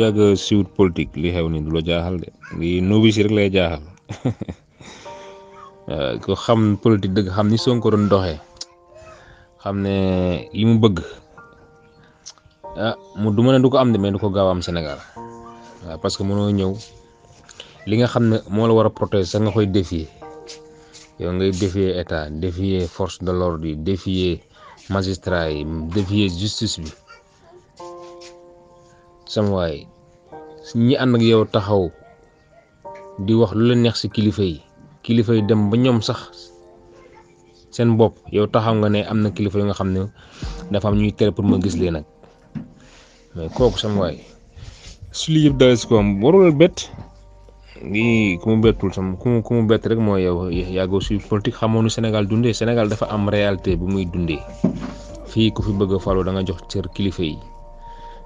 yàgg siwut politique li xew ni du la jaaxal de li novice rek lay jaaxal ko xam politique dëgg xam ni Sonko doon doxee xam ne li mu bëgg mu du ma ne du ko am de mais du ko gaaw am Sénégal waaw parce que mënoo ñëw li nga xam ne moo la war a protéger sax nga koy défier yow ngay défier état défier force de l'ordre yi défier magistrat yi défier justice bi sama waay ñi ànd ak yow taxaw di wax lu la neex ci kilifa yi dem ba ñoom sax seen bopp yow taxaw nga ne am na kilifa yu nga xam ne dafa am ñuy tere pour ma gis leen nag mais kooku sama waay su li yëpp daal si ko am warul bett lii ku mu bettul ku mu bett rek mooy yow yàggoo si politique xamoonu Sénégal dundee Sénégal dafa am réalité bu muy dundee fii ku fi bëgg a falu da nga jox cër kilifa yi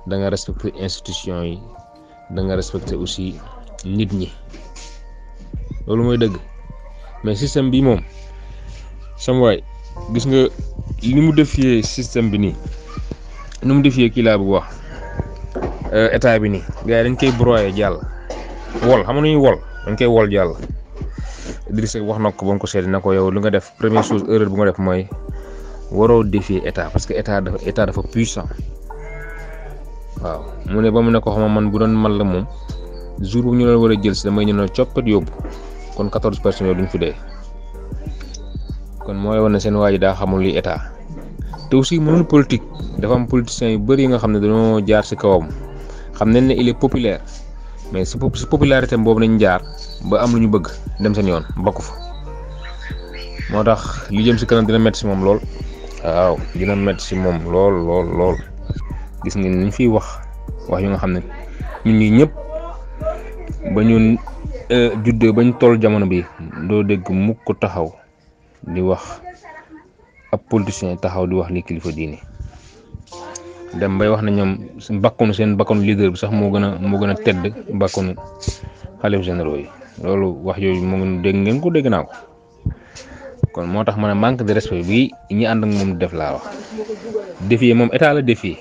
da nga respecter institution yi da nga respecter aussi nit ñi loolu mooy dëgg mais système bi moom sama waay gis nga li mu défier système bi nii ni mu défier kii laa bëgg wax état bi nii gars yi dañ koy broyer jàll wol xam nga ñuy wol dañ koy wol jàll Idrissa wax na ko ba mu ko seeti na ko yow li nga def première chose erreur bu nga def mooy waroo défier état parce que état dafa puissant waaw mu ne ba mu ne ko xam man bu doon man la moom jour bu ñu la war a jël si damay ñëw coppet yóbbu kon 14 personnes yooyu duñ fi dee kon mooy wane seen waa ji daa xamul li état te aussi mënul politique dafa am politiciens yu bëri yi nga xam ne dañoo jaar si kawam xam nañ ne il est populaire mais si popularité boobu nañ jaar ba am lu ñu bëgg dem seen yoon bokk fa moo tax li jëm si kanam dina métti si moom lool waaw dina métti si moom lool gis ngeen ni ñu fiy wax yu nga xam ne ñun ñi ñëpp ba ñun juddee bañ toll jamono bi doo dégg mukk taxaw di wax ab politicien taxaw di wax li kilifa diine dem bay wax na ñoom seen bakkanu leader bi sax moo gën a tedd bakkanu xalif généraux yi loolu wax yooyu moo ngi dégg ngeen ko dégg naa ko kon moo tax ma ne manque de respect bi ñi ànd ak moom def laa wax défier moom état la défier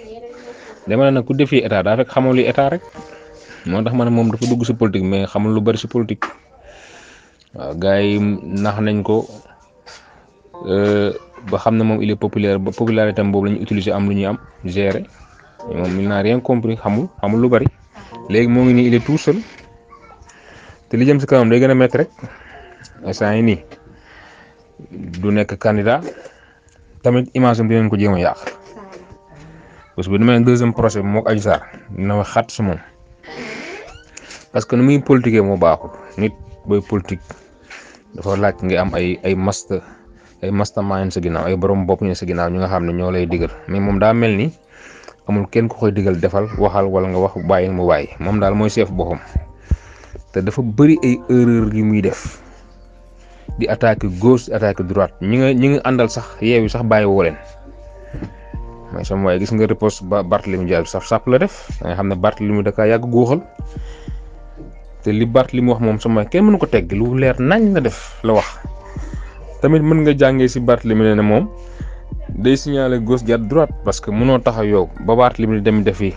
dama ne nag ku défier état daa fekk xamoo li état rek moo tax ma ne moom dafa dugg si politique mais xamul lu bari si politique waaw gars yi nax nañ ko ba xam ne moom il est populaire ba popularité am boobu la ñu utiliser am lu ñuy am gérer moom il n'a rien compris xamul lu bari léegi moo ngi nii il est tout seul te li jëm si kanam day gën a métti rek instant yi nii du nekk candidat tamit image am dinañ ko jéem a yàq parce que bu demee deuxième procès bi moog Adji Sarr dina wax xat si moom parce que nu muy politiquer moo baaxul nit booy politique dafa laaj nga am ay mastermind sa ginnaaw ay borom bopp ñu sa ginnaaw ñu nga xam ne ñoo lay digal mais moom daa mel ni amul kenn ku koy digal defal waxal wala nga wax bàyyi mu bàyyi moom daal mooy chef boppam te dafa bëri ay erreur yu muy def di attaquer gauche di attaquer droite ñi nga àndal sax yeewi sax bàyyi woo leen mais sama waaye gis nga riposte Barthélémy Dias saf la def da nga xam ne Barthélémy da kaa yàgg góoxal te li Barthélémy wax moom sama kenn mënu ko tegg lu leer nañ la def la wax tamit mën nga jàngee si Barthélémy ne moom day signaler gauche jàdd droite parce que mënoo taxaw yow ba Barthélémy dem defi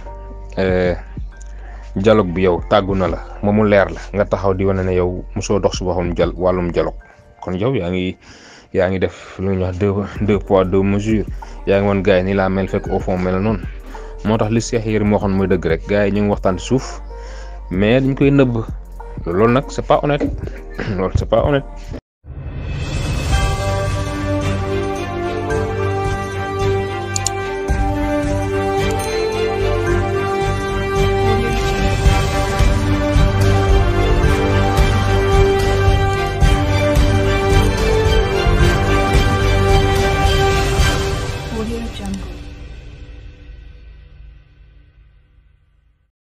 dialogue bi yow tàggu na la moom mu leer la nga taxaw di wane ne yow mosoo dox si waxum wàllum dialogue kon yow yaa ngi def lu ñuy wax deux poids deux mesures yaa ngi woon gars yi nii laa mel fekk au fond mel noonu moo tax li Cheikh Yérim waxoon muy dëgg rek gars yi ñu ngi waxtaan suuf mais dañ koy nëbb loolu nag c'est pas honnête